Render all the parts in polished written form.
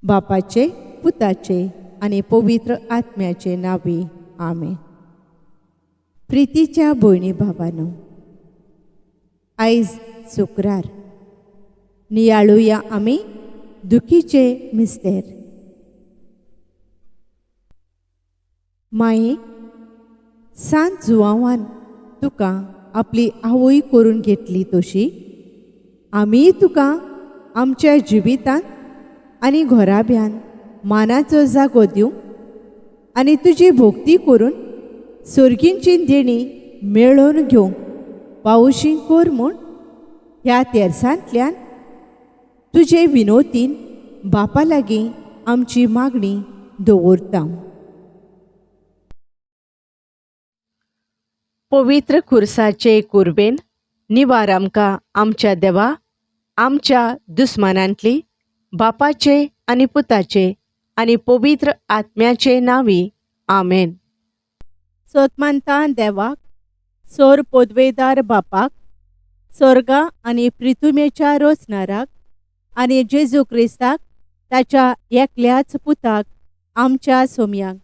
बापाचे, पुताचे आनी पवित्र आत्म्याचे नांवी, आमेन. प्रितीच्या भयणी भावानो, आयज शुक्रार. नियाळुया आमी दुखीचे मिस्तेर. माये, सांत जुवांवान तुका आपली आवय करून घेतली तशी आमीय तुका आमच्या जिवितांत आनी घराब्यान मानाचो जागो दिवंक आनी तुजी भोक्ती करून सर्गींची देणी मेळोवन घेवंक पावशी कर म्हूण ह्या तेर्सांतल्यान तुजे विनोतीन बापा लागीं आमची मागणी दवरता. पवित्र खुर्साचे कुर्बेन निवार आमकां आमच्या देवा, आमच्या दुस्मानांतली, बापाचे आनी पुताचे आनी पवित्र आत्म्याचे नांवी, आमेन. सोतमानता देवाक, सोर पोदवेदार बापाक, सोर्गा आनी प्रिथुमेच्या रोचनाराक आनी जेजू क्रिस्ताक ताच्या एकल्याच पुताक आमच्या सोमयाक,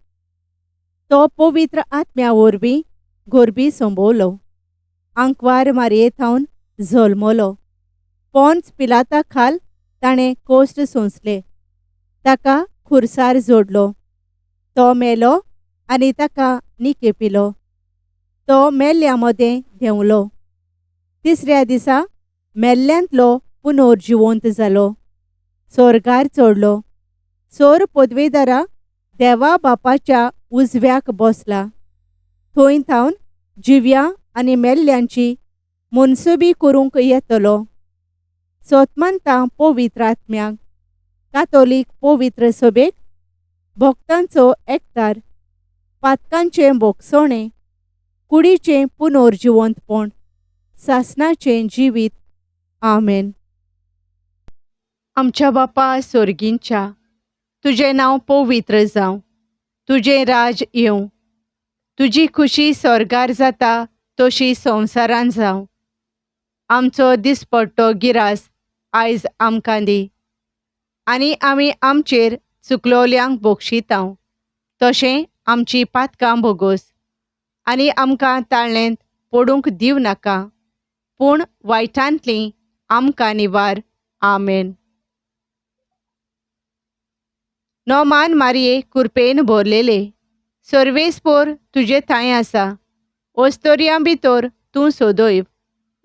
तो पवित्र आत्म्या वरवीं गोरबी संबवलो, आंकवार मारये थावन जल्मलो, पोन्स पिलाता खाल ताणें कोश्ट सोंसले, ताका खुर्सार जोडलो, तो मेलो आनी ताका निकेपिलो, तो मेल्ल्या मदें देंवलो, तिसऱ्या दिसा मेल्ल्यांतलो पुनर्जिवंत जालो, सोर्गार चडलो, सोर पदवेदारा देवा बापाच्या उजव्याक बसला, थंय थावन जिव्या आनी मेल्ल्यांची मनसुबी करूंक येतलो. सोतमानता पवित्र आत्म्याक, कातोलीक पवित्र सभेक, भक्तांचो एकतार, पातकांचें भोगसणें, कुडीचें पुनर्जिवंतपण, सासणाचें जिवीत, आमेन. आमच्या बापा सोर्गींच्या, तुजें नांव पवित्र जावं, तुजें राज येवं, तुजी खुशी स्वर्गार जाता तशी संवसारान जावं. आमचो दिसपट्टो गिरास आयज आमकां दी आनी आमी आमचेर चुकलोल्यांक बोगशितांव तशें आमची पातकां भोगोस आनी आमकां ताळ्ळेंत पडूंक दिवं नाका, पूण वायटांतली आमकां निवार, आमेन. नोमान मारये कुरपेन भरलेले, सर्वेस्पोर तुजे थांय आसा, ओस्तोरयां भितर तूं सोदोयव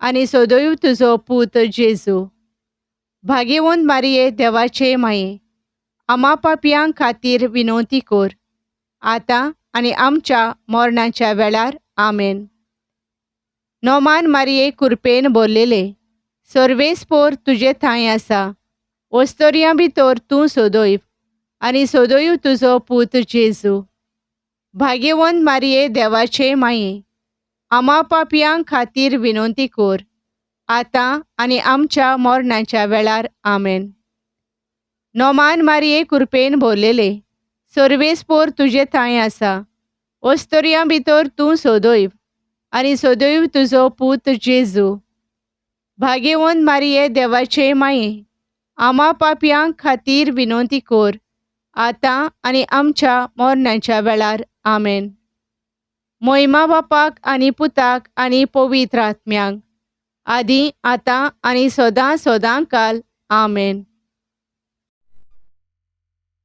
आनी सोदोयव तुजो पूत जेजू. भागेवंत मारये देवाचे माये, आमा पापयां खातीर विनवती कर, आतां आनी आमच्या मरणाच्या वेळार, आमेन. नोमान मारये कुरपेन भरलेले, सर्वेस्पोर तुजे थांय आसा, ओस्तोरयां भितर तूं सोदोयव आनी सोदोयव तुजो पूत जेजू. भागेवंत मारये देवाचे माये, आमा पापयां खातीर विनवती कर, आतां आनी आमच्या मरणाच्या वेळार, आमेन. नोमान मारये कुरपेन भरलेले, सर्वेस्पोर तुजे थांय आसा, ओस्तोरयां भितर तूं सोदोयव आनी सोदोयव तुजो पूत जेजू. भागेवंत मारये देवाचे माये, आमा पापयां खातीर विनवती कर, आतां आनी आमच्या मरणाच्या वेळार, आमेन. मोहिमा बापाक आनी पुताक आनी पवित्र आत्म्याक, आदी आतां आनी सदां सदां काल, आमेन.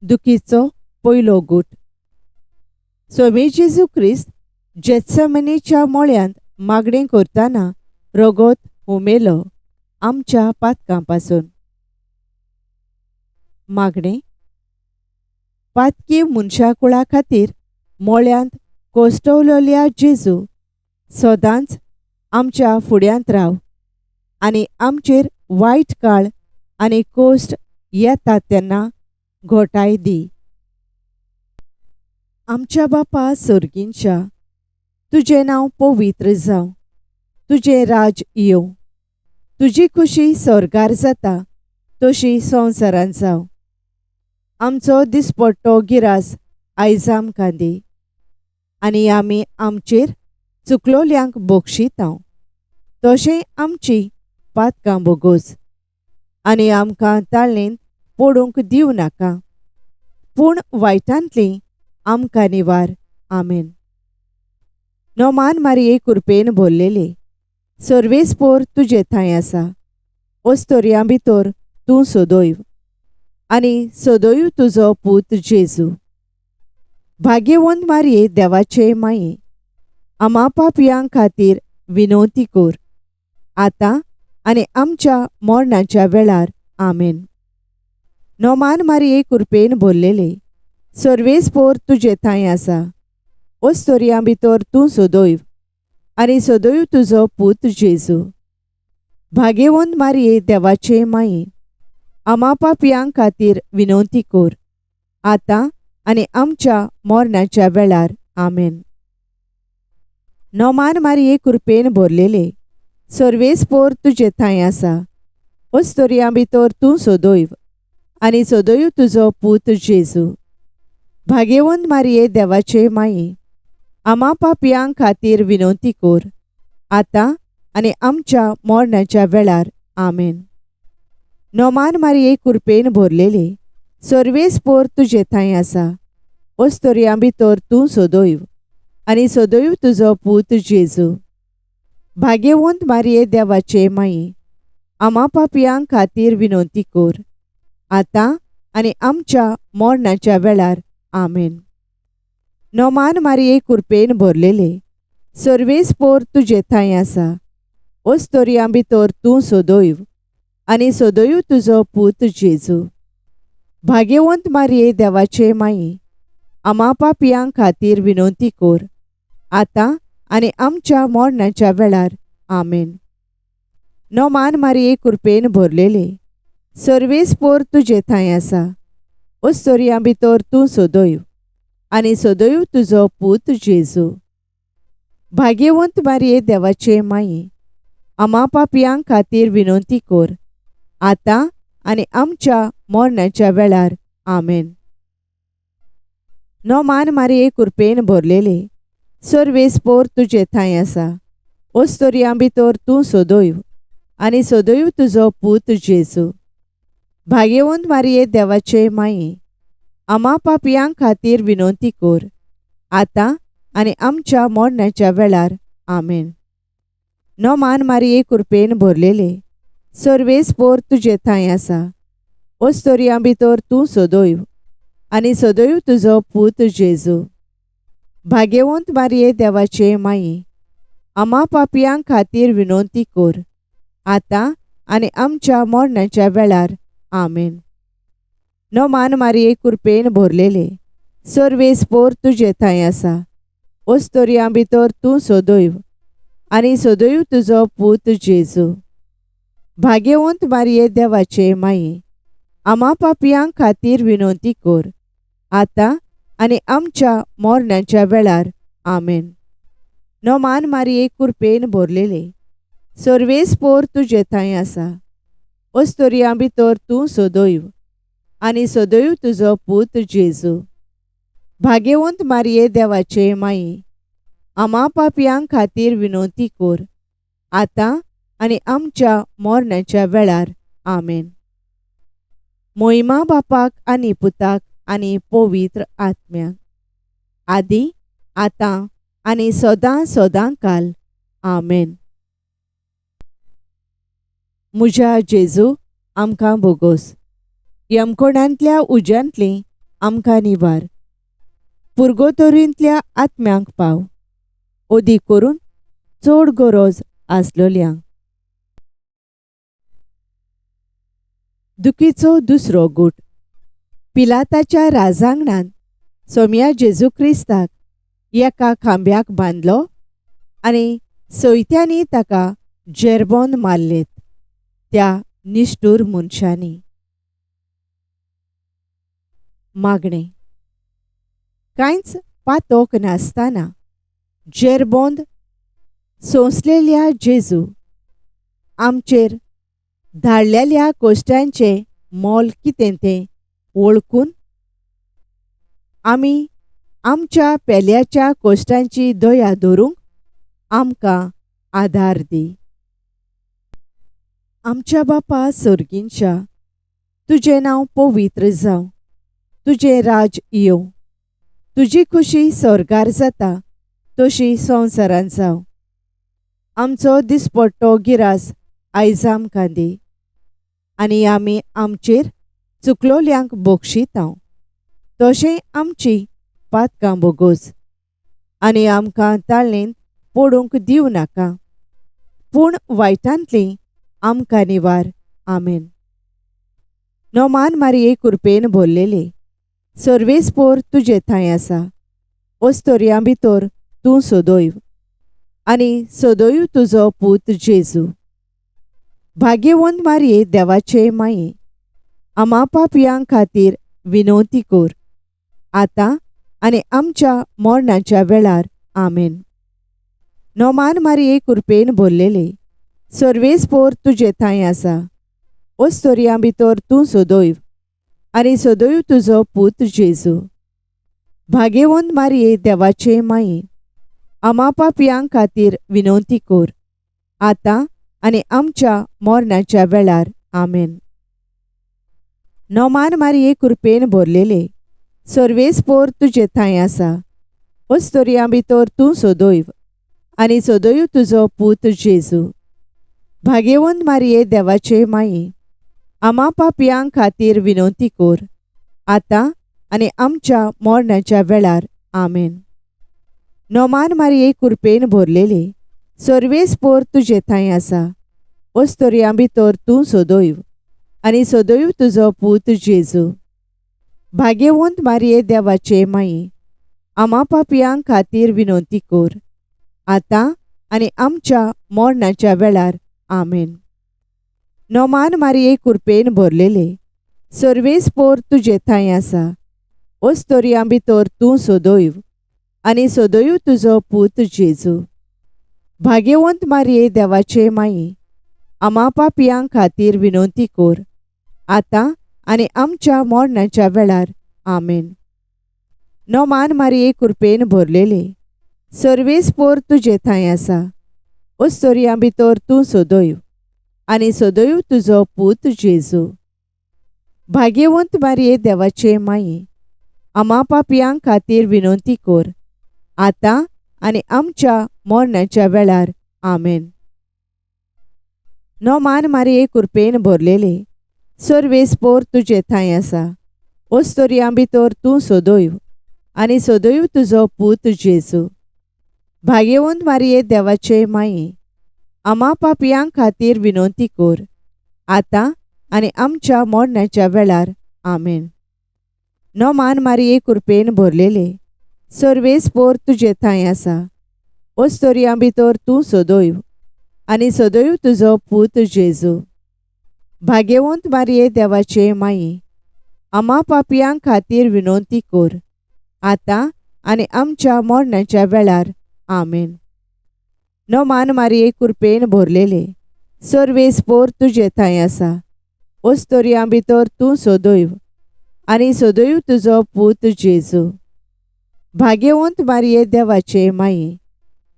दुखीचो पयलो गूट. स्वामी जेजू क्रिस्त जेत्समनीच्या मोळ्यांत मागणें करतना रगत हुमेलो आमच्या पातकां पासून. मागणें पातकी मनशाकुळा खातीर मोळ्यांत कोश्टवलेल्या जेजू, सदांच आमच्या फुड्यांत राव आनी आमचेर वायट काळ आनी कोश्ट येता तेन्ना घोटाय दी. आमच्या बापा सर्गींच्या, तुजें नांव पवित्र जावं, तुजें राज येवं, तुजी खुशी स्वर्गार जाता तशी संवसारांत जावं. आमचो दिसपट्टो गिरास आयज आमकां दी आनी आमी आमचेर चुकलोल्यांक बोगशितांव तशें आमची पातकां बोगोस आनी आमकां ताळेंत पडूंक दिवं नाका, पूण वायटांतली आमकां निवार. आमेन. नोमान मारये कुरपेन भरलेले सर्वेस्पोर तुजे थंय आसा. ओस्तोरयां भितर तूं सदैव आनी सदैव तुजो पूत जेजू. भाग्यवंत मारये देवाचे माये, आमा पापयां खातीर विनवती कर, आतां आनी आमच्या मरणाच्या वेळार. आमेन. नोमान मारये कुरपेन भरलेले सर्वेस्पोर तुजे थंय आसा. ओस्तोरयां भितर तूं सदैव आनी सदैव तुजो पूत जेजू. भाग्यवंत मारये देवाचे माये, आमा पापयां खातीर विनवती कर, आतां आनी आमच्या मरणाच्या वेळार. आमेन. नोमान मारये कुरपेन भरलेले सर्वेस्पोर तुजे थंय आसा. ओस्तोरयां भितर तूं सदैव आनी सदैव तुजो पूत जेजू. भाग्यवंत मारये देवाचे माये, आमा पापयां खातीर विनवती कर, आतां आनी आमच्या मरणाच्या वेळार. आमेन. नोमान मारये कुरपेन भरलेले सर्वेस्पोर तुजे थंय आसा. ओस्तोरयां भितर तूं सदैव आनी सदैव तुजो पूत जेजू. भाग्यवंत मारये देवाचे माये, आमा पापयां खातीर विनवती कर, आतां आनी आमच्या मरणाच्या वेळार. आमेन. नोमान मारये कुरपेन भरलेले सर्वेस्पोर तुजे थंय आसा. ओस्तोरयां भितर तूं सदैव आनी सदैव तुजो पूत जेजू. भाग्यवंत मारये देवाचे माये, आमा पापयां खातीर विनवती कर, आतां आनी आमच्या मरणाच्या वेळार. आमेन. नोमान मारये कुरपेन भरलेले सर्वेस्पोर तुजे थंय आसा. ओस्तोरयां भितर तूं सदैव आनी सदैव तुजो पूत जेजू. भाग्यवंत मारये देवाचे माये, आमा पापयां खातीर विनवती कर, आतां आनी आमच्या मरणाच्या वेळार. आमेन. नोमान मारये कुरपेन भरलेले सर्वेस्पोर तुजे थंय आसा. ओस्तोरयां भितर तूं सदैव आनी सदैव तुजो पूत जेजू. भाग्यवंत मारये देवाचे माये, आमा पापयां खातीर विनवती कर, आतां आनी आमच्या मरणाच्या वेळार. आमेन. नोमान मारये कुरपेन भरलेले सर्वेस्पोर तुजे थंय आसा. ओस्तोरयां भितर तूं सदैव आनी सदैव तुजो पूत जेजू. भाग्यवंत मारये देवाचे माये, आमा पापयां खातीर विनवती कर, आतां आनी आमच्या मरणाच्या वेळार. आमेन. नोमान मारये कुरपेन भरलेले सर्वेस्पोर तुजे थंय आसा. ओस्तोरयां भितर तूं सदैव आनी सदैव तुजो पूत जेजू. भाग्यवंत मारये देवाचे माये, आमा पापयां खातीर विनवती कर, आतां आनी आमच्या मरणाच्या वेळार. आमेन. नोमान मारये कुरपेन भरलेले सर्वेस्पोर तुजे थंय आसा. ओस्तोरयां भितर तूं सदैव आनी सदैव तुजो पूत जेजू. भाग्यवंत मारये देवाचे माये, आमा पापयां खातीर विनवती कर, आतां आनी आमच्या मरणाच्या वेळार. आमेन. मोहिमा बापाक आनी पुताक आनी पवित्र आत्म्याक, आदी आतां आनी सदां सदां काल. आमेन. म्हज्या जेजू, आमकां बोगोस. यमकोणांतल्या उज्यांतली आमकां निवार. पुर्गोतोरींतल्या आत्म्यांक पाव, अदीक करून चड गरज आसलोल्यांक. दुखीचो दुसरो गूट. पिलाताच्या राजांगणांत सोम्या जेजू क्रिस्ताक एका खांब्याक बांदलो आनी सयत्यांनी ताका जेरबोन मारलेत त्या निश्ठूर मनशांनी. मागणें. कांयच पातोक नासतना जेरबोंद सोंसलेल्या जेजू, आमचेर धाडलेल्या कोश्टांचें मोल कितें तें वळखून आमी आमच्या पेल्याच्या कोश्टांची दया धरूंक आमकां आदार दी. आमच्या बापा सर्गींच्या, तुजें नांव पवित्र जावं, तुजें राज येवं. तुजी खुशी स्वर्गार जाता तशी संवसारांत जावं. आमचो दिसपट्टो गिरास आयज आमकां दी आनी आमी आमचेर चुकलोल्यांक बक्षितांव तशें आमची पातकां बोगोस आनी आमकां ताळणेंत पडूंक दिवं नाका, पूण वायटांतली आमकां निवार. आमेन. नोमान मारिये कुरपेन भरलेले, सर्वेस्पोर तुजे थंय आसा. ओस्तोरयां भितर तूं सदैव आनी सदैव तुजो पूत जेजू. भाग्यवंत मारिये देवाचे माये, आमा पापयां खातीर विनवती कर, आतां आनी आमच्या मरणाच्या वेळार. आमेन. नोमान मारिये कुरपेन भरलेले, सर्वेस्पोर तुजे थंय आसा. ओस्तोरयां भितर तूं सदैव आनी सदैव तुजो पूत जेजू. भाग्यवंत मारिये देवाचे माये, आमा पापयां खातीर विनवती कर, आतां आनी आमच्या मरणाच्या वेळार. आमेन. नोमान मारिये कुरपेन भरलेले, सर्वेस्पोर तुजे थंय आसा. ओस्तोरयां भितर तूं सदैव आनी सदैव तुजो पूत जेजू. भाग्यवंत मारिये देवाचे माये, आमा पापयां खातीर विनवती कर, आतां आनी आमच्या मरणाच्या वेळार. आमेन. नोमान मारिये कुरपेन भरलेले, सर्वेस्पोर तुजे थंय आसा. ओस्तोरयां भितर तूं सदैव आनी सदैव तुजो पूत जेजू. भाग्यवंत मारिये देवाचे माये, आमा पापयां खातीर विनवती कर, आतां आनी आमच्या मरणाच्या वेळार. आमेन. नोमान मारिये कुरपेन भरलेले, सर्वेस्पोर तुजे थंय आसा. ओस्तोरयां भितर तूं सदैव आनी सदैव तुजो पूत जेजू. भाग्यवंत मारिये देवाचे माये, आमा पापयां खातीर विनवती कर, आतां आनी आमच्या मरणाच्या वेळार. आमेन. नोमान मारिये कुरपेन भरलेले, सर्वेस्पोर तुजे थंय आसा. ओस्तोरयां भितर तूं सदैव आनी सदैव तुजो पूत जेजू. भाग्यवंत मारिये देवाचे माये, आमा पापयां खातीर विनवती कर, आतां आनी आमच्या मरणाच्या वेळार. आमेन. नोमान मारिये कुरपेन भरलेले, सर्वेस्पोर तुजे थंय आसा. ओस्तोरयां भितर तूं सदैव आनी सदैव तुजो पूत जेजू. भाग्यवंत मारिये देवाचे माये, आमा पापयां खातीर विनवती कर, आतां आनी आमच्या मरणाच्या वेळार. आमेन. नोमान मारिये कुरपेन भरलेले, सर्वेस्पोर तुजे थंय आसा. ओस्तोरयां भितर तूं सदैव आनी सदैव तुजो पूत जेजू. भाग्यवंत मारिये देवाचे माये, आमा पापयां खातीर विनवती कर, आतां आनी आमच्या मरणाच्या वेळार. आमेन. नोमान मारिये कुरपेन भरलेले, सर्वेस्पोर तुजे थंय आसा. ओस्तोरयां भितर तूं सदैव आनी सदैव तुजो पूत जेजू. भाग्यवंत मारिये देवाचे माये,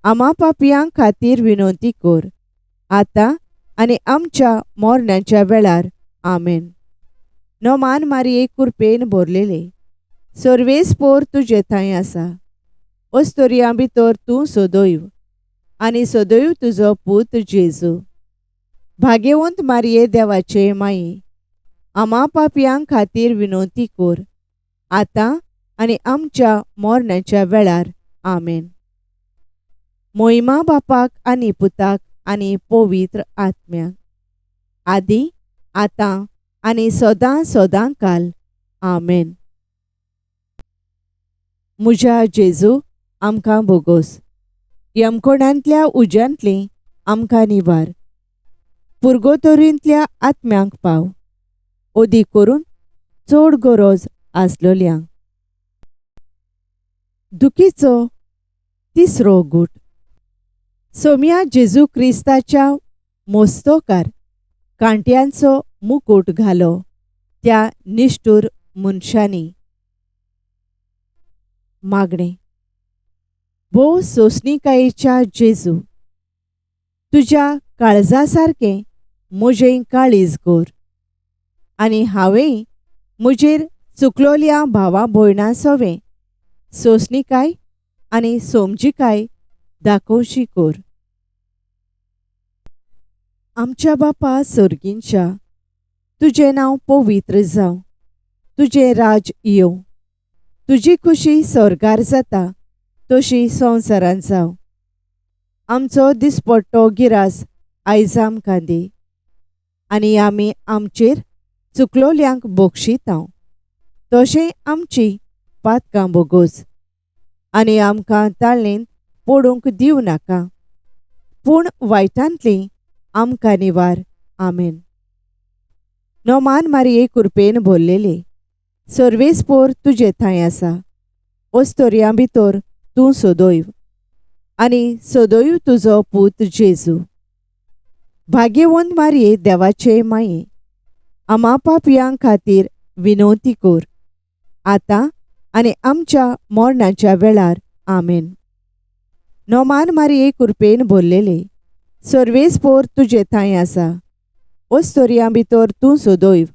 आमा पापयां खातीर विनवती कर, आतां आनी आमच्या मरणाच्या वेळार. आमेन. नोमान मारिये कुरपेन भरलेले, सर्वेस्पोर तुजे थंय आसा. ओस्तोरयां भितर तूं सदैव आनी सदैव तुजो पूत जेजू. भाग्यवंत मारिये देवाचे माये, आमा पापयां खातीर विनवती कर, आतां आनी आमच्या मरणाच्या वेळार. आमेन. मोहिमा बापाक आनी पुताक आनी पवित्र आत्म्याक, आदी आतां आनी सदां सदां काल. आमेन. म्हज्या जेजू, आमकां बोगोस. यमकोणांतल्या उज्यांतली आमकां निवार. पुर्गोतोरींतल्या आत्म्यांक पाव, ओदी करून चड गरज आसलोल्यांक. दुखीचो तिसरो गूट. सोम्या जेजू क्रिस्ताच्या मोस्तोकार कांट्यांचो मुकूट घालो त्या निश्ठूर मनशांनी. मागणें. भोव सोंसणिकायेच्या जेजू, तुज्या काळजा सारकें म्हजें काळीज कर आनी हांवें म्हजेर चुकलोल्या भावा भयणां सोवें सोंसणीकाय आनी सोमजिकाय दाखोवची कोर. आमच्या बापा सोर्गींच्या, तुजें नांव पवित्र जावं, तुजें राज येवं, तुजी खुशी स्वर्गार जाता तशी संवसारांत जावं. आमचो दिसपट्टो गिरास आयज आमकां दी आनी आमी आमचेर चुकलोल्यांक बक्षितांव तशें आमची पातकां बोगोस आनी आमकां ताळेंत पडूंक दिवं नाका, पूण वायटांतली आमकां निवार. आमेन. नोमान मारिये कुरपेन भरलेले, सर्वेस्पोर तुजे थंय आसा, ओस्तोरयां भितर तूं सदैव आनी सदैव तुजो पूत जेजू. भाग्यवंत मारिये देवाचे माये, आमा पापयां खातीर विनवती कर, आतां आनी आमच्या मरणाच्या वेळार. आमेन. नोमान मारिये कुरपेन भरलेले, सर्वेस्पोर तुजे थंय आसा, ओस्तोरयां भितर तूं सदैव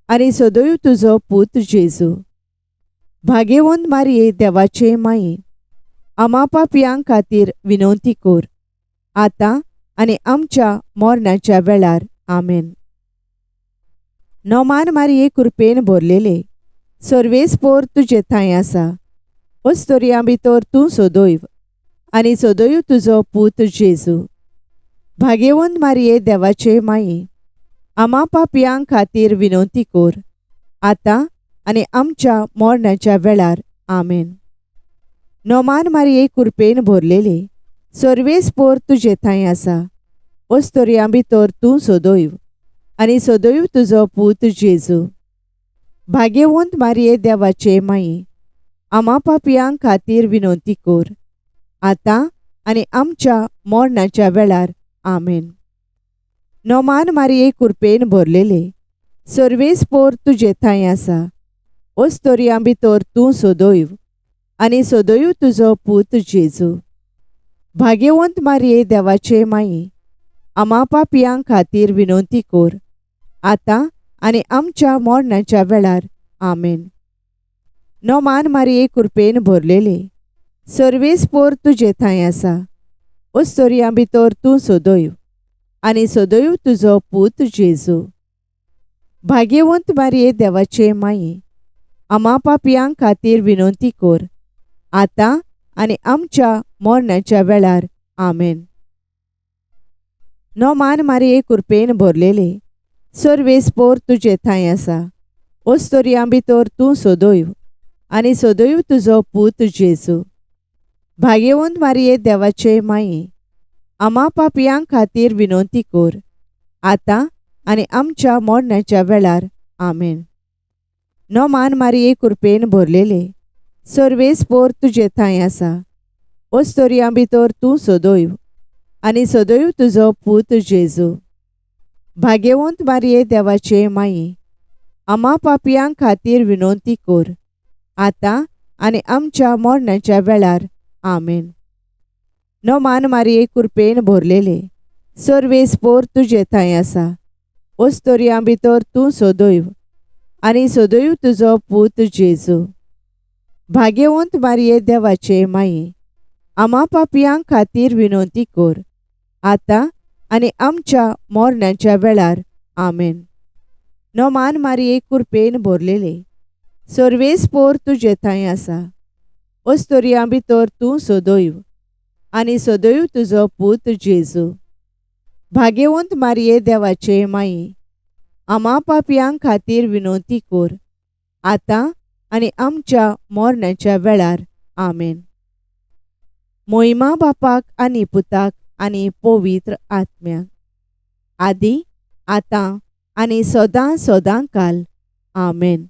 आनी सदैव तुजो पूत जेजू. भाग्यवंत मारिये देवाचे माये, आमा पापयां खातीर विनवती कर, आतां आनी आमच्या मरणाच्या वेळार. आमेन. नोमान मारिये कुरपेन भरलेले, सर्वेस्पोर तुजे थंय आसा, ओस्तोरयां भितर तूं सदैव आनी सदैव तुजो पूत जेजू. भाग्यवंत मारिये देवाचे माये, आमा पापयां खातीर विनवती कर, आतां आनी आमच्या मरणाच्या वेळार. आमेन. नोमान मारिये कुरपेन भरलेले, सर्वेस्पोर तुजे थंय आसा, ओस्तोरयां भितर तूं सदैव आनी सदैव तुजो पूत जेजू. भाग्यवंत मारिये देवाचे माये, आमा पापयां खातीर विनवती कर, आतां आनी आमच्या मरणाच्या वेळार. आमेन. नोमान मारिये कुरपेन भरलेले, सर्वेस्पोर तुजे थंय आसा, ओस्तोरयां भितर तूं सदैव आनी सदैव तुजो पूत जेजू. भाग्यवंत मारिये देवाचे माये, आमा पापयां खातीर विनवती कर, आतां आनी आमच्या मरणाच्या वेळार. आमेन. नोमान मारिये कुरपेन भरलेले, सर्वेस्पोर तुजे थंय आसा, ओस्तोरयां भितर तूं सदैव आनी सदैव तुजो पूत जेजू. भाग्यवंत मारिये देवाचे माये, आमा पापयां खातीर विनवती कर, आतां आनी आमच्या मरणाच्या वेळार. आमेन. नोमान मारिये कुरपेन भरलेले, सर्वेस्पोर तुजे थंय आसा, ओस्तोरयां भितर तूं सदैव आनी सदैव तुजो पूत जेजू. भाग्यवंत मारिये देवाचे माये, आमा पापयां खातीर विनवती कर, आतां आनी आमच्या मरणाच्या वेळार. आमेन. नोमान मारिये कुरपेन भरलेले, सर्वेस्पोर तुजे थंय आसा, ओस्तोरयां भितर तूं सदैव आनी सदैव तुजो पूत जेजू. भाग्यवंत मारिये देवाचे माये, आमा पापयां खातीर विनवती कर, आतां आनी आमच्या मरणाच्या वेळार. आमेन. नोमान मारिये कुरपेन भरलेले, सर्वेस्पोर तुजे थंय आसा, ओस्तोरयां भितर तूं सदैव आनी सदैव तुजो पूत जेजू. भाग्यवंत मारिये देवाचे माये, आमा पापयां खातीर विनवती कर, आतां आनी आमच्या मरणाच्या वेळार. आमेन. नोमान मारिये कुरपेन भरलेले, सर्वेस्पोर तुजे थंय आसा, ओस्तोरयां भितर तूं सदैव आनी सदैव तुजो पूत जेजू. भाग्यवंत मारिये देवाचे माये, आमा पापयां खातीर विनवती कर, आतां आनी आमच्या मरणाच्या वेळार. आमेन. मोहिमा बापाक आनी पुताक आनी पवित्र आत्म्याक, आदी आतां आनी सदां सदां काल. आमेन.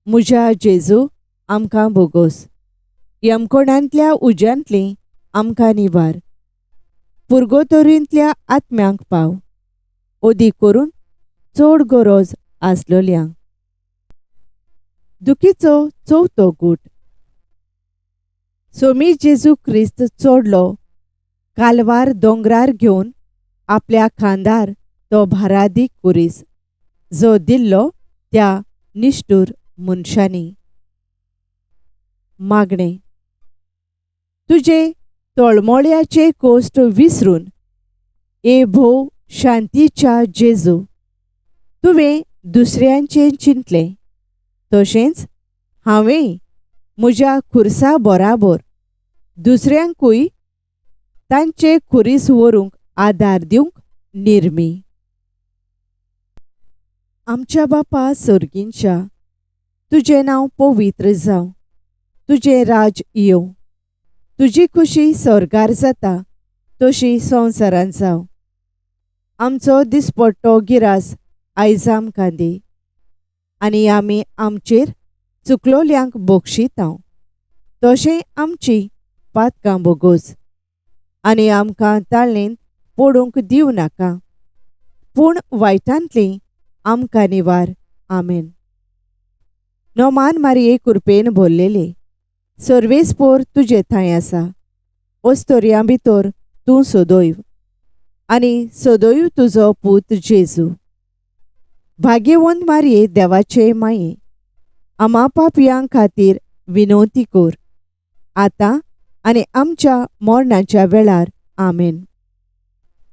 म्हज्या जेजू, आमकां बोगोस, यमकोणांतल्या उज्यांतली आमकां निवार, पुर्गोतोरींतल्या आत्म्यांक पाव, ओदी करून चड गरज आसलोल्यांक. दुखीचो चवथो गूट. सोमी जेजू क्रिस्त चडलो कालवार दोंगरार घेवन आपल्या खांदार तो भारादीक कुरीस जो दिल्लो त्या निश्ठूर मनशांनी. मागणें. तुजे तळमळ्याचे कोश्ट विसरून ए भोव शांतीच्या जेजू, तुवें दुसऱ्यांचें चिंतलें, तशेंच हांवेंय म्हज्या खुर्सा बराबर दुसऱ्यांकूय तांचे खुरीस व्हरूंक आदार दिवंक निर्मी. आमच्या बापा सर्गींच्या, तुजें नांव पवित्र जावं, तुजें राज येवं, तुजी खुशी स्वर्गार जाता तशी संवसारांत जावं. आमचो दिसपट्टो गिरास आयज आमकां दी, आनी आमी आमचेर चुकलोल्यांक बक्षितांव, तशें आमची पातकां बोगोस, आनी आमकां ताळेंत पडूंक दिवं नाका, पूण वायटांतली आमकां निवार. आमेन. नोमान मारिये कुरपेन भरलेले, सर्वेस्पोर तुजे थंय आसा, ओस्तोरयां भितर तूं सदैव आनी सदैव तुजो पूत जेजू. भाग्यवंत मारिये देवाचे माये, आमा पापयां खातीर विनवती कर, आतां आनी आमच्या मरणाच्या वेळार. आमेन.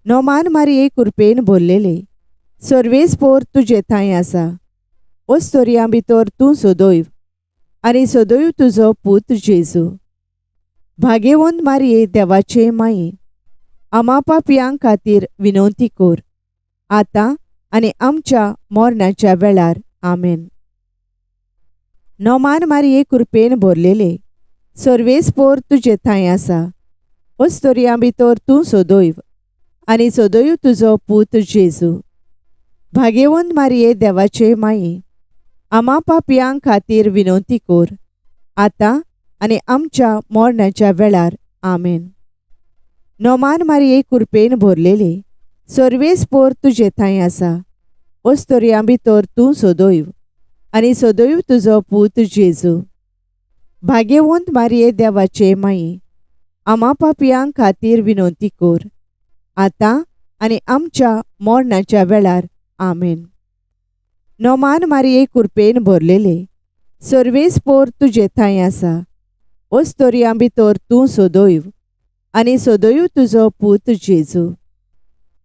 नोमान मारिये कुरपेन भरलेले, सर्वेस्पोर तुजे थंय आसा, ओस्तोरयां भितर तूं सदैव आनी सदैव तुजो पूत जेजू. भाग्यवंत मारिये देवाचे माये, आमा पापयां खातीर विनवती कर, आतां आनी आमच्या मरणाच्या वेळार. आमेन. नोमान मारिये कुरपेन भरलेले, सर्वेस्पोर तुजे थंय आसा, ओस्तोरयां भितर तूं सदैव आनी सदैव तुजो पूत जेजू. भाग्यवंत मारिये देवाचे माये, आमा पापयां खातीर विनवती कर, आतां आनी आमच्या मरणाच्या वेळार. आमेन. नोमान मारिये कुरपेन भरलेले, सर्वेस्पोर तुजे थंय आसा, ओस्तोरयां भितर तूं सदैव आनी सदैव तुजो पूत जेजू. भाग्यवंत मारिये देवाचे माये, आमा पापयां खातीर विनवती कर, आतां आनी आमच्या मरणाच्या वेळार. आमेन. नोमान मारिये कुरपेन भरलेले, सर्वेस्पोर तुजे थंय आसा, ओस्तोरयां भितर तूं सदैव आनी सदैव तुजो पूत जेजू.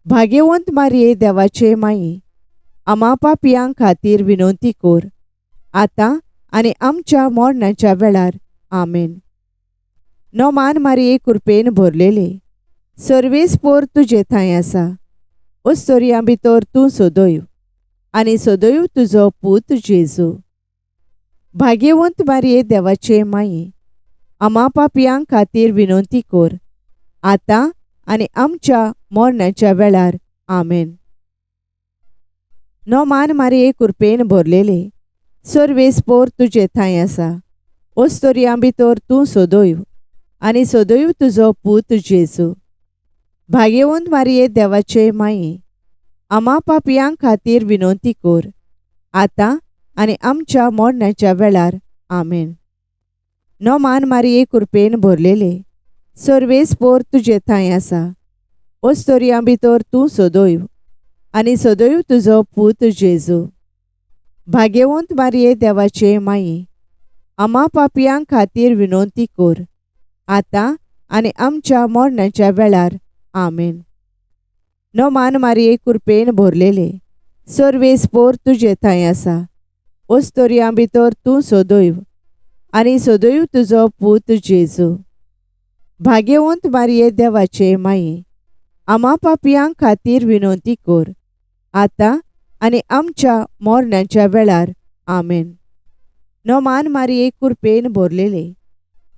भाग्यवंत मारिये देवाचे माये, आमा पापयां खातीर विनवती कर, आतां आनी आमच्या मरणाच्या वेळार. आमेन. नोमान मारिये कुरपेन भरलेले, सर्वेस्पोर तुजे थंय आसा, ओस्तोरयां भितर तूं सदैव आनी सदैव तुजो पूत जेजू. भाग्यवंत मारिये देवाचे माये, आमा पापयां खातीर विनवती कर, आतां आनी आमच्या मरणाच्या वेळार. आमेन. नोमान मारिये कुरपेन भरलेले, सर्वेस्पोर तुजे थंय आसा, ओस्तोरयां भितर तूं सदैव आनी सदैव तुजो पूत जेजू. भाग्यवंत मारिये देवाचे माये, आमा पापयां खातीर विनवती कर, आतां आनी आमच्या मरणाच्या वेळार. आमेन. नोमान मारिये कुरपेन भरलेले, सर्वेस्पोर तुजे थंय आसा, ओस्तोरयां भितर तूं सदैव आनी सदैव तुजो पूत जेजू. भाग्यवंत मारिये देवाचे माये, आमा पापयां खातीर विनवती कर, आतां आनी आमच्या मरणाच्या वेळार. आमेन. नोमान मारिये कुरपेन भरलेले, सर्वेस्पोर तुजे थंय आसा, ओस्तोरयां भितर तूं सदैव आनी सदैव तुजो पूत जेजू. भाग्यवंत मारिये देवाचे माये, आमा पापयां खातीर विनवती कर, आतां आनी आमच्या मरणाच्या वेळार. आमेन. नोमान मारिये कुरपेन भरलेले,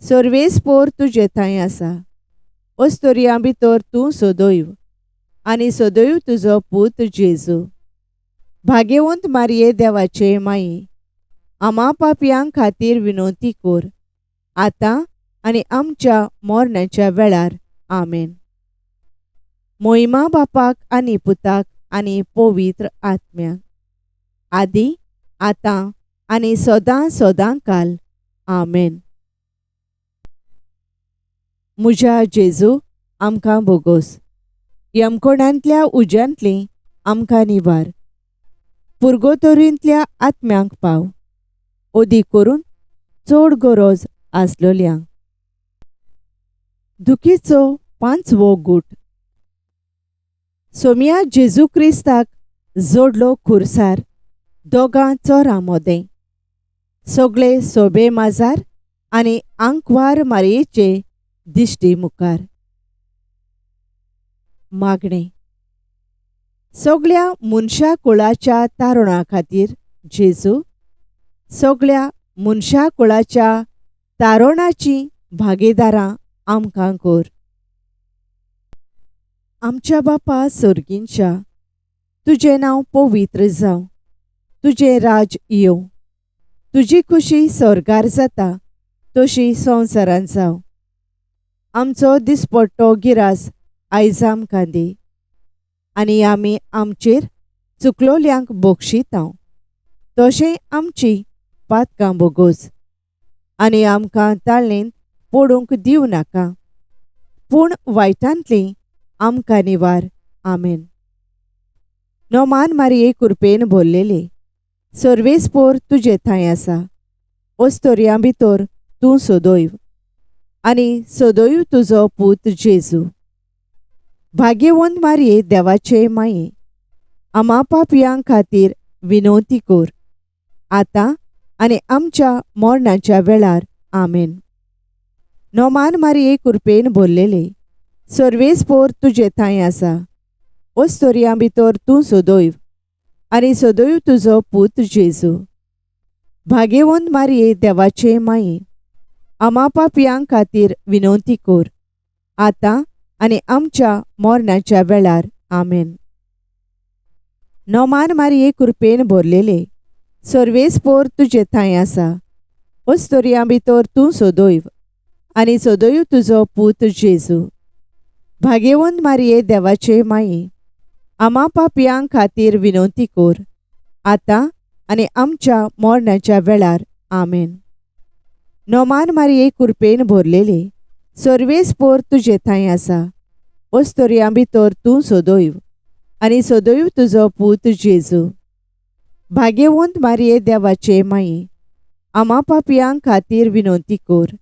सर्वेस्पोर तुजे थंय आसा, ओस्तोरयां भितर तूं सदैव आनी सदैव तुजो पूत जेजू. भाग्यवंत मारिये देवाचे माये, आमा पापयां खातीर विनवती कर, आतां आनी आमच्या मरणाच्या वेळार. आमेन. मोहिमा बापाक आनी पुताक आनी पवित्र आत्म्याक, आदी आतां आनी सदां सदां काल. आमेन. म्हज्या जेजू, आमकां बोगोस, यमकोणांतल्या उज्यांतली आमकां निवार, पुर्गोतोरींतल्या आत्म्यांक पाव, ओदी करून चड गरज आसलोल्यांक. दुखीचो पांचवो गूट. सोमया जेजू क्रिस्ताक जोडलो खुर्सार दोगां चोरां मोदें. सगळे सोबे माजार आनी आंकवार मारयेचे दिश्टी मुखार. मागणें. सगळ्या मनशा कुळाच्या तारुणा खातीर जेजू, सगळ्या मनशा कुळाच्या तारुणाची भागीदारां आमकां कर. आमच्या बापा सर्गींच्या, तुजें नांव पवित्र जावं, तुजें राज येवं, तुजी खुशी स्वर्गार जाता तशी संवसारांत जावं. आमचो दिसपट्टो गिरास आयज आमकां दी आनी आमी आमचेर चुकलोल्यांक बक्षितांव तशें आमची पातकां बोगोस आनी आमकां ताळेंत पडूंक दिवं नाका, पूण वायटांतली आमकां निवार. आमेन. नोमान मारये कुरपेन भरलेले, सर्वेस्पोर तुजे थंय आसा, ओस्तोरयां भितर तूं सदैव आनी सदैव तुजो पूत जेजू. भाग्यवंत मारये देवाचे माये, आमा पापयां खातीर विनवती कर, आतां आनी आमच्या मरणाच्या वेळार. आमेन. नोमान मारये कुरपेन भरलेले, सर्वेस्पोर तुजे थंय आसा, ओस्तोरयां भितर तूं सदैव आनी सदैव तुजो पूत जेजू. भाग्यवंत मारये देवाचे माये, आमा पापयां खातीर विनवती कर, आतां आनी आमच्या मरणाच्या वेळार. आमेन. नोमान मारये कुरपेन भरलेले, सर्वेस्पोर तुजे थंय आसा, ओस्तोरयां भितर तूं सदैव आनी सदैव तुजो पूत जेजू. भाग्यवंत मारये देवाचे माये, आमा पापयां खातीर विनवती कर, आतां आनी आमच्या मरणाच्या वेळार. आमेन. नोमान मारये कुरपेन भरलेले, सर्वेस्पोर तुजे थंय आसा, ओस्तोरयां भितर तूं सदैव आनी सदैव तुजो पूत जेजू. भाग्यवंत मारये देवाचे माये, आमा पापयां खातीर विनवती कर,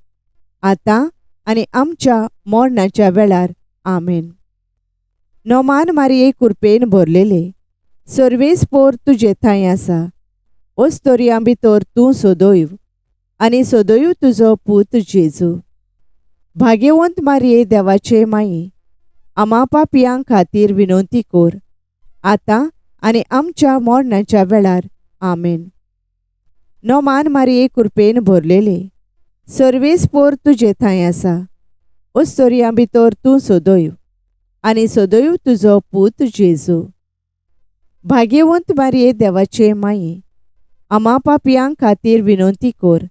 आतां आनी आमच्या मरणाच्या वेळार. आमेन. नोमान मारये कुरपेन भरलेले, सर्वेस्पोर तुजे थंय आसा, ओस्तोरयां भितर तूं सदैव आनी सदैव तुजो पूत जेजू. भाग्यवंत मारये देवाचे माये, आमा पापयां खातीर विनवती कर, आतां आनी आमच्या मरणाच्या वेळार. आमेन. नोमान मारये कुरपेन भरलेले, सर्वेस्पोर तुजे थंय आसा, ओस्तोरयां भितर तूं सदैव आनी सदैव तुजो पूत जेजू. भाग्यवंत मारये देवाचे माये, आमा पापयां खातीर विनवती कर,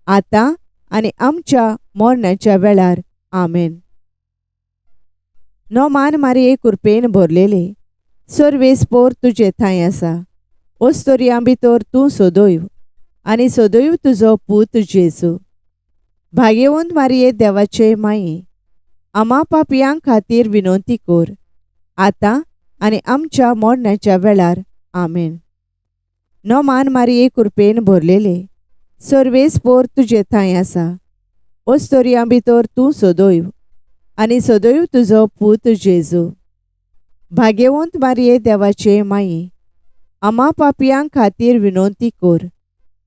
आतां आनी आमच्या मरणाच्या वेळार. आमेन. नोमान मारये कुरपेन भरलेले, सर्वेस्पोर तुजे थंय आसा, ओस्तोरयां भितर तूं सदैव आनी सदैव तुजो पूत जेजू. भाग्यवंत मारये देवाचे माये, आमा पापयां खातीर विनवती कर, आतां आनी आमच्या मरणाच्या वेळार. आमेन. नोमान मारये कुरपेन भरलेले, सर्वेस्पोर तुजे थंय आसा, ओस्तोरयां भितर तूं सदैव आनी सदैव तुजो पूत जेजू. भाग्यवंत मारये देवाचे माये, आमा पापयां खातीर विनवती कर,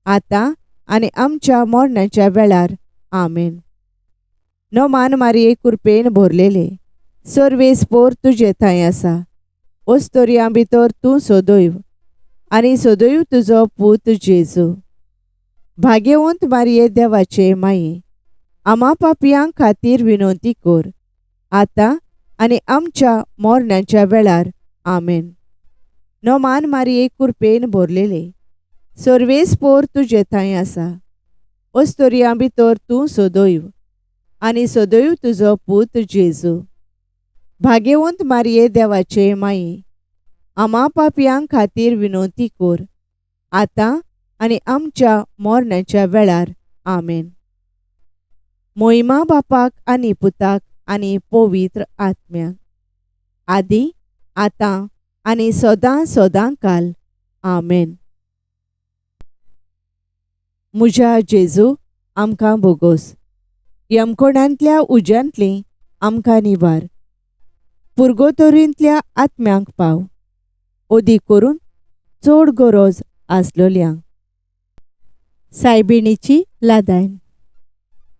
आतां आनी आमच्या मरणाच्या वेळार. आमेन. नोमान मारये कुरपेन भरलेले, सर्वेस्पोर तुजे थंय आसा, ओस्तोरयां भितर तूं सदैव आनी सदैव तुजो पूत जेजू. भाग्यवंत मारये देवाचे माये, आमा पापयां खातीर विनवती कर, आतां आनी आमच्या मरणाच्या वेळार. आमेन. नोमान मारये कुरपेन भरलेले, सर्वेस्पोर तुजे थंय आसा, ओस्तोरयां भितर तूं सदैव आनी सदैव तुजो पूत जेजू. भाग्यवंत मारये देवाचे माये, आमा पापयां खातीर विनवती कर, आतां आनी आमच्या मरणाच्या वेळार. आमेन. मोहिमा बापाक आनी पुताक आनी पवित्र आत्म्याक, आदी आतां आनी सदां सदां काल. आमेन. म्हज्या जेजू, आमकां भोगोस. यमकोणांतल्या उज्यांतली आमकां निवार. पुर्गोतोरींतल्या आत्म्यांक पाव, ओदी करून चड गरज आसलोल्यांक. सायबिणीची लादायन.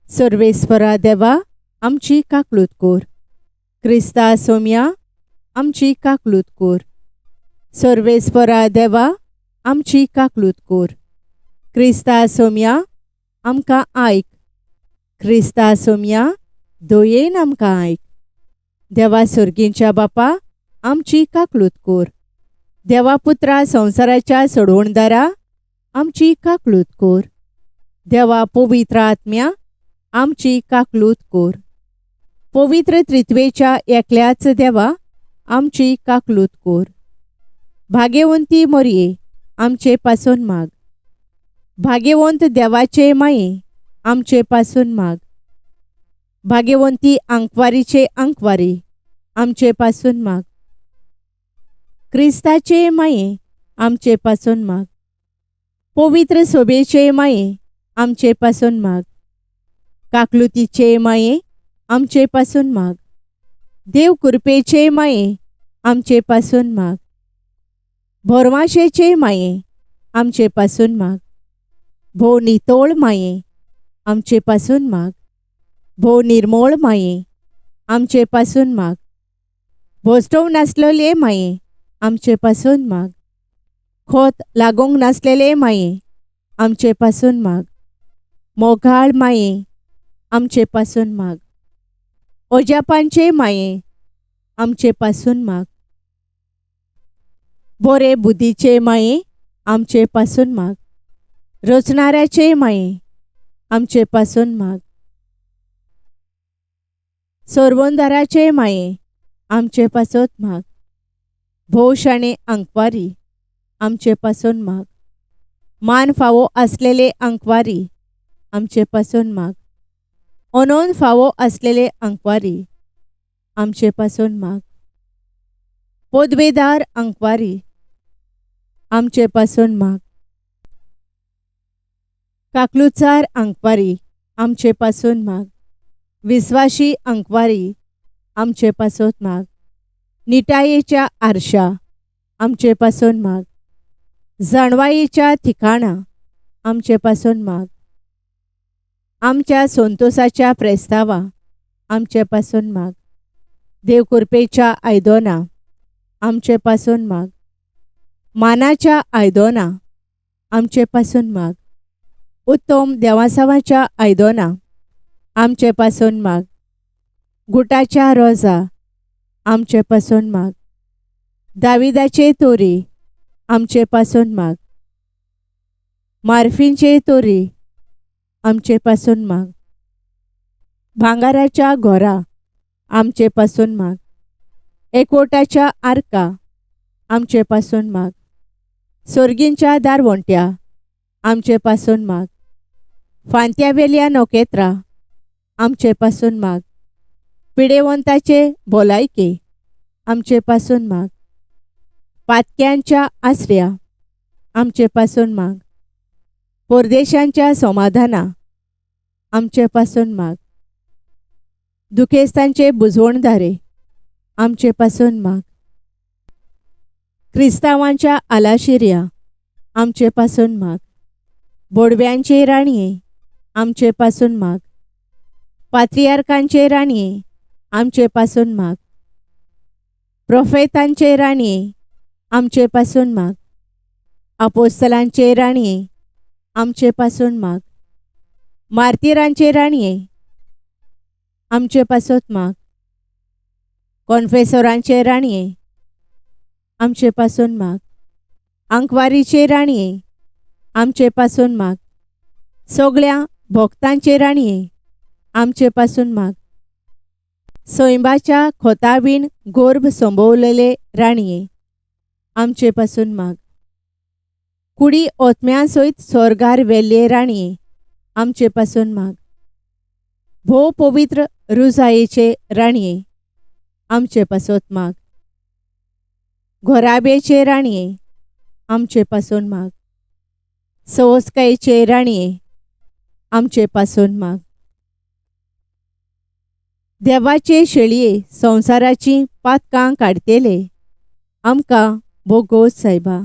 सर्वेस्परा देवा, आमची काकलूत कोर. क्रिस्ता सोम्या, आमची काकलूत कोर. सर्वेस्परा देवा, आमची काकलूत कोर. क्रिस्ता सोम्या, आमकां आयक. क्रिस्ता सोम्या, दयेन आमकां आयक. देवा सर्गींच्या बापा, आमची काकलूत कोर. देवा पुत्रा संवसाराच्या सोडवणदारा, आमची काकलूत कोर. देवा पवित्र आत्म्या, आमची काकलूत कोर. पवित्र त्रित्वेच्या एकल्याच देवा, आमची काकलूत कोर. भाग्यवंती मोरये, आमचे पासून माग. भाग्यवंत देवाचे माये, आमचे पासून माग. भाग्यवंती आंकवारीचे आंकवारी, आमचे पासून माग. क्रिस्ताचे माये, आमचे पासून माग. पवित्र सोबेचे माये, आमचे पासून माग. काकलुतीचे माये, आमचे पासून माग. देव कृपेचे माये, आमचे पासून माग. भोरवाशेचे माये, आमचे पासून माग. भोव नितोळ माये, आमचे पासून माग. भोव निर्मोळ माये, आमचे पासून माग. भोसटोव नासलेले माये, आमचे पासून माग. खोत लागूंक नासलेले माये, आमचे पासून माग. मोगाळ माये, आमचे पासून माग. ओजापांचे माये, आमचे पासून माग. बोरे बुद्धीचे माये, आमचे पासून माग. रचणाऱ्याचे माये, आमचे पासून माग. सोरवंदाराचे माये, आमचे पासत माग. भोव शाणे आंकवारी, आमचे पासून माग. मान फावो आसलेले आंकवारी, आमचे पासून माग. अनोन फावो आसलेले आंकवारी, आमचे पासून माग. पदवेदार आंकवारी, आमचे पासून माग. काकलुचार आंकवारी, आमचे पासून माग. विस्वाशी आंकवारी, आमचे पासत माग. निटायेच्या आरशा, आमचे पासून माग. जाणवायेच्या ठिकाणा, आमचे पासून माग. आमच्या संतोसाच्या प्रेस्तावा, आमचे पासून माग. देव कृपेच्या आयदोना, आमचे पासून माग. मानाच्या आयदोना, आमचे पासून माग. उत्तम देवासावाच्या आयदोना, आमचे पासून माग. गुटाच्या रोजा, आमचे पासून माग. दाविदाचे तोरी, आमचे पासून माग. मार्फींचे तोरी, आमचे पासून माग. भांगाराच्या घोरा, आमचे पासून माग. एकवटाच्या आर्का, आमचे पासून माग. सोर्गींच्या दारवंट्या, आमचे पासून माग. फांत्यावेल्या नखेत्रां, आमचे पासून माग. पिडेवंताचे भलायके, आमचे पासून माग. पातक्यांच्या आसऱ्या, आमचे पासून माग. परदेशांच्या समाधाना, आमचे पासून माग. दुखेस्तांचे बुजवणदारे, आमचे पासून माग. क्रिस्तांवांच्या आलाशिऱ्या, आमचे पासून माग. बोडव्यांचे राणये, आमचे पासून माग. पात्रियार्कांचे राणये, आमचे पासून माग. प्रोफेतांचे राणये, आमचे पासून माग. आपोस्तलांचे राणये, आमचे पासून माग. मार्तिरांचे राणये, आमचे पासत माग. कॉन्फेसोरांचे राणये, आमचे पासून माग. आंकवारीचे राणये, आमचे पासून माग. सगळ्या भक्तांचे राणये, आमचे पासून माग. सैंबाच्या खोतावीण गोर्भ संभवलेले राणये, आमचे पासून माग. कुडी ओतम्या सयत स्वर्गार वेल्ले राणये, आमचे पासून माग. भोव पवित्र रुजायेचे राणये, आमचे पासत माग. घोराबेचे राणये, आमचे पासून माग. सवस्कायेचे राणये आमचे पासून माग. देवाचे शेळये संवसाराची पातकां काडटेले आमकां बोगोस सायबा.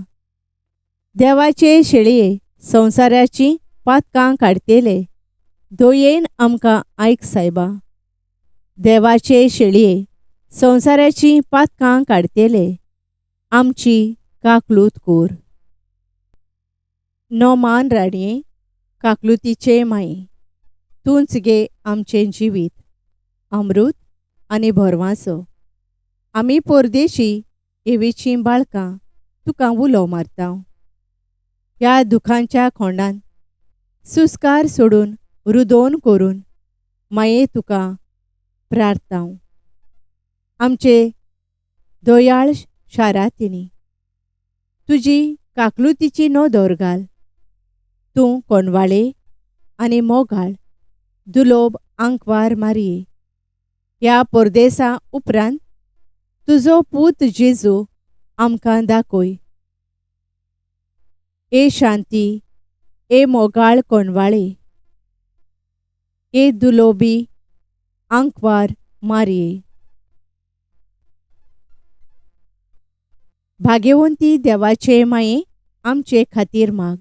देवाचे शेळये संवसाराची पातकां काडटेले दयेन आमकां आयक सायबा. देवाचे शेळये संवसाराची पातकां काडटेले आमची काकलूत कोर. नोमान राणये काकलुतीचे माये तूंच गे आमचें जिवीत अमृत आनी भरवांसो. आमी परदेशी एवीचीं बाळकां तुका उलो मारता. ह्या दुखांच्या खोंडान सुस्कार सोडून रुदोन करून माये तुका प्रार्थांव. आमचे दयाळ शारातिनी तुजी काकलुतीची नदर घाल. तूं कोणवाळे आनी मोगाळ दुलोब आंकवार मारये. ह्या परदेसा उपरांत तुजो पूत जेजू आमकां दाखय. ए शांती, ए मोगाळ कोणवाळे, ए दुलोबी आंकवार मारये. भाग्यवंती देवाचे माये आमचे खातीर माग.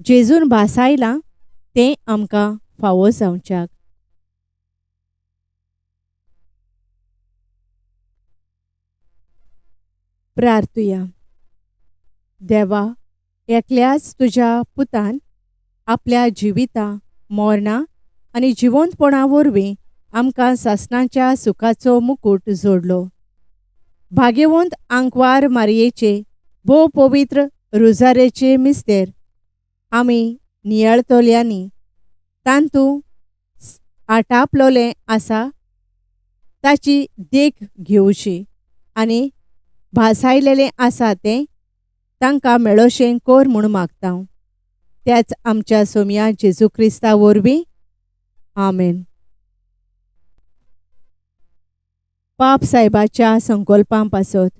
जेजून भासायलां तें आमकां फावो जावच्याक. प्रार्थुया. देवा, एकल्याच तुज्या पुतान आपल्या जिविता मरणा आनी जिवंतपणा वरवीं आमकां सासणाच्या सुखाचो मुकूट जोडलो. भाग्यवंत आंकवार मारयेचे भोव पवित्र रुजारेचे मिस्तेर आमी नियाळतल्यांनी तांतू आटापलोलें आसा ताची देख घेवची आनी भासायलेलें आसा तें तांकां मेळोशें कोर म्हूण मागता. त्याच आमच्या सोमया जेजू क्रिस्ता वरवीं. आमेन. पाप सायबाच्या संकल्पां पासत.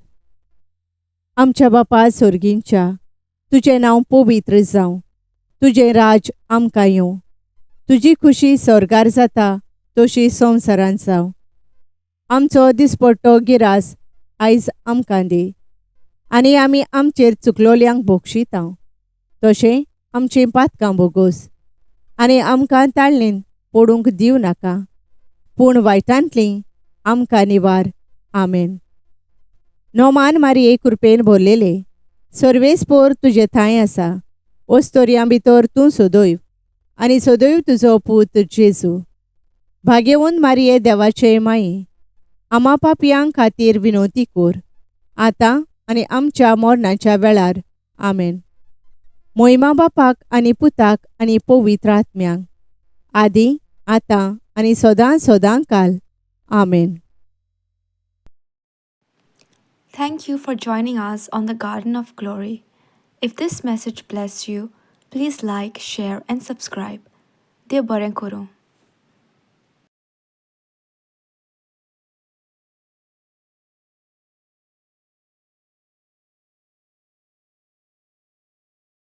आमच्या बापा सोर्गींच्या, तुजें नांव पवित्र जावं, तुजें राज आमकां येवं, तुजी खुशी स्वर्गार जाता तशी संवसारांत जावं. आमचो दिसपट्टो गिरास आयज आमकां दी आनी आमी आमचेर चुकलोल्यांक भोगशिता तशें आमचीं पातकां भोगोस आनी आमकां ताळणेन पडूंक दिवं नाका, पूण वायटांतलीं आमकां निवार. आमेन. नोमान मारये कृपेन भरलेले सर्वेस्पोर तुजे थांय आसा. ओस्तोरयां भितर तूं सदैव आनी सदैव तुजो पूत जेजू. भाग्यवंत मारये देवाचे माये आमा पापयां खातीर विनवती कोर आतां आनी आमच्या मरणाच्या वेळार. आमेन. मोहिमा बापाक आनी पुताक आनी पवित्र आत्म्यांक, आदी आतां आनी सदां सदां काल. आमेन. Thank you for joining us on the Garden of Glory. If this message blessed you, please like, share, and subscribe. देव बरें करूं.